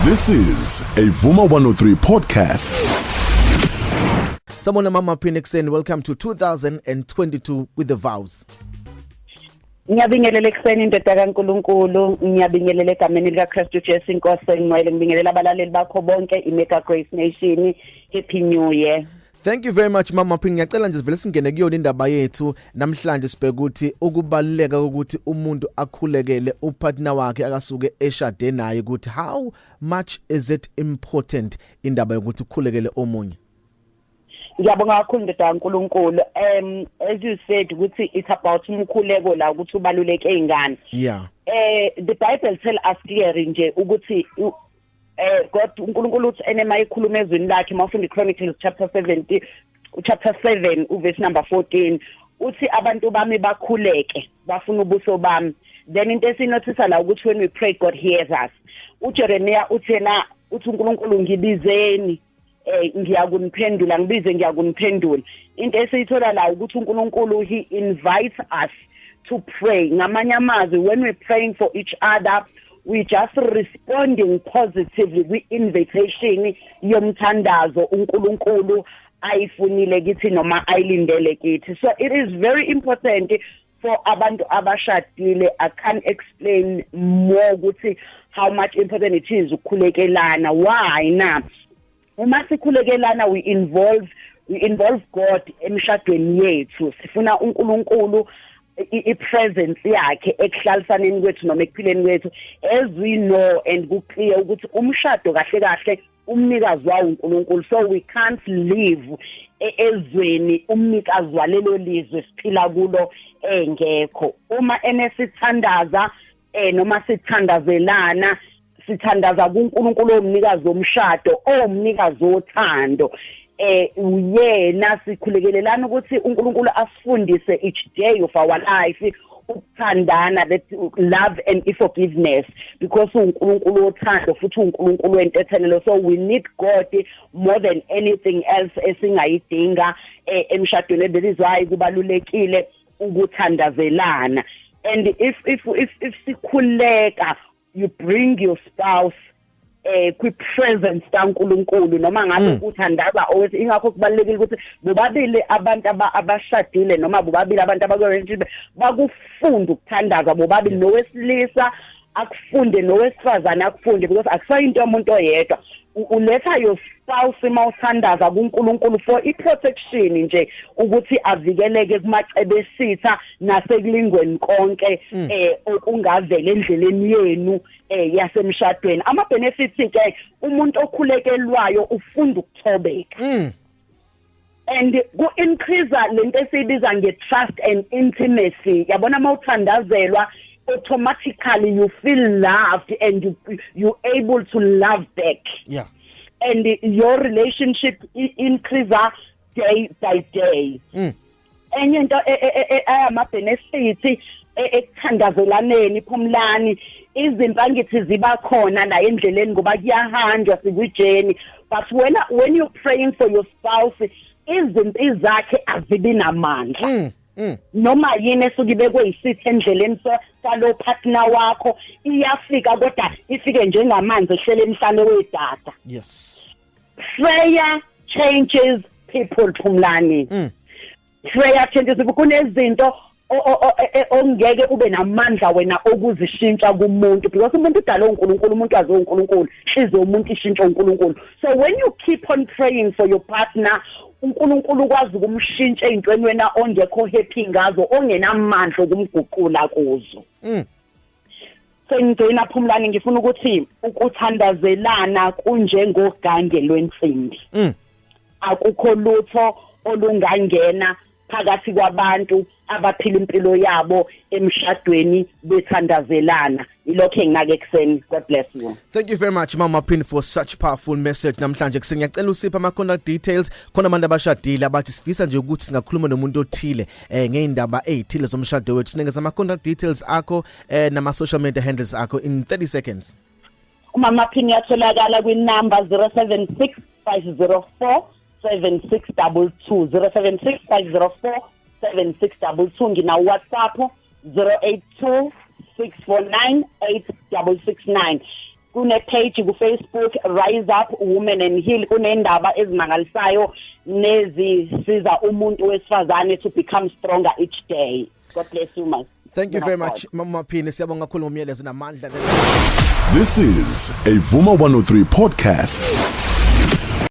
This is a Vuma 103 podcast. Sawubona, Mama Phini, ekuseni. Welcome to 2022 with the vows. Ngiyabingelela ekuseni, indoda kaNkuluNkulu. Ngiyabingelela egameni lika Kristu Jesu inkosi engcwele. Ngibingelela abalaleli bakho bonke, iMega Grace Nation. Happy New Year. Thank you very much, Mama Phini. Ngiyacela nje sivele singene kuyona indaba yethu namhlanje, sibheke ukuthi ukubaluleka ukuthi umuntu akhulekele upartner wakhe akasuke eshade naye, ukuthi how much is it important indaba yokuthi ukhulekele omunye. Ngiyabonga kakhulu, ndoda kaNkuluNkulu. As you said ukuthi it's about umkhuleko la, ukuthi ubaluleke ingane. The Bible tell us clearly nje ukuthi God, uNkulunkulu uthi enema ikhuluma ezwini lakhe, mawufunda iChronicles chapter 70, chapter 7 uverse number 14, uthi abantu bami bakhuleke, bafuna ubuso bami. Then into esinothisa la ukuthi when we pray, God hears us. UJeremiah uthena, uthi uNkulunkulu, "Ngibizeni, ngiyakuniphendula, ngibize, ngiyakuniphendula." Into esiyithola la ukuthi uNkulunkulu, he invites us to pray. Ngamanye amazwi, when we praying for each other, we just responding positively kwi-invitation yomthandazo uNkulunkulu ayifunile kithi noma ayilindele kithi. So it is very important for abantu abashadile. I can't explain more ukuthi how much important it is ukukhulekelana. Why na? Uma sikhulekelana, we involve God emshadweni yethu. Sifuna uNkulunkulu, i-presence yakhe ekuhlalisaneni kwethu noma ekuphileni kwethu. As we know and ku-clear ukuthi umshado kahle kahle umnikazi wawo uNkulunkulu, so we can't live ezweni umnikazi walelo lizwe siphila kulo engekho. Uma enesithandaza noma sithandazelana, sithandaza kuNkulunkulu omnikazi womshado, omnikazi wothando. Uyena sikhulekelelana ukuthi uNkulunkulu asifundise each day of our life ukuthandana, that love and forgiveness, because uNkulunkulu wothando futhi uNkulunkulu wentethelelo. So we need God more than anything else esingayidinga emshadweni. That is why kubalulekile ukuthandazelana. And if sikhuleka, you bring your spouse kwi presence kaNkuluNkulu, noma ngabe uthandaza owethi. Ingakho kubalulekile ukuthi bobabili abantu abashadile noma bobabili abantu abaku relationship bakufunda ukuthandaza bobabili, nowesilisa akufunde, nowesifazane akufunde, because akusayinto yomuntu oyedwa. Uletha your spouse mawuthandaza kuNkulunkulu for i-protection nje, ukuthi avikeleke kumacebe esitha nasekulingweni konke okungavela endleleni yenu yasemshadweni. Ama benefits ke, umuntu okhulekelwayo ufunda ukuthobeka and ku increase lento esiyibiza nge trust and intimacy. Yabona, mawuthandazelwa, automatically you feel loved and you able to love back and your relationship increase day by day. Enye into ayama benefits ekuthandazelaneni, Phumlani, izimpi ngithi ziba khona la endleleni ngoba kuyahanjwa, sikwi-journey, but when you praying for your spouse, izimpi zakhe azibi namandla. Noma yini esuke ibekwe yisitha endleleni salo partner wakho iyafika, kodwa ifike njengamanzi ehlele emhlane wedada. Prayer changes people, Phumlani. Prayer changes people. Kunezinto ongeke ube namandla wena okuzishintsha kumuntu, because umuntu udalwe uNkulunkulu, umuntu wazi uNkulunkulu, inhliziyo yomuntu ishintsha uNkulunkulu. So when you keep on praying for your partner, uNkulunkulu ukwazi ukumshintsha ezintweni wena ongekho happy ngazo, ongenamandla okumguqula kuzo. Sengigcina, Phumlani, ngifuna ukuthi ukuthandazelana kunjengogange lwensimbi. Akukho lutho olungangena phakathi kwabantu abaphila impilo yabo emshadweni bethandazelana. Ilokho enginake ekuseni. God bless you. Thank you very much, Mama Pin, for such powerful message namhlanje kuseni. Ngiyacela usiphe ama contact details khona abantu abashadile abathi sifisa nje ukuthi singakhuluma nomuntu othile ngeindaba ezithile zomshado wethu. Sinikeza ama contact details akho nama social media handles akho in 30 seconds. Umama Pin yatholakala kwinumber 076 504 7622, 076 504 7622. Ngina WhatsApp 082 649 8669. Kune page ku Facebook, Rise Up Women and Heal. Kunendaba ezimangalisayo nezisiza umuntu wesifazane to become stronger each day. God bless you, man. Thank you very much, Mama Maphini. Siyabonga kakhulu ngomyalezo namandla. This is a Vuma 103 podcast.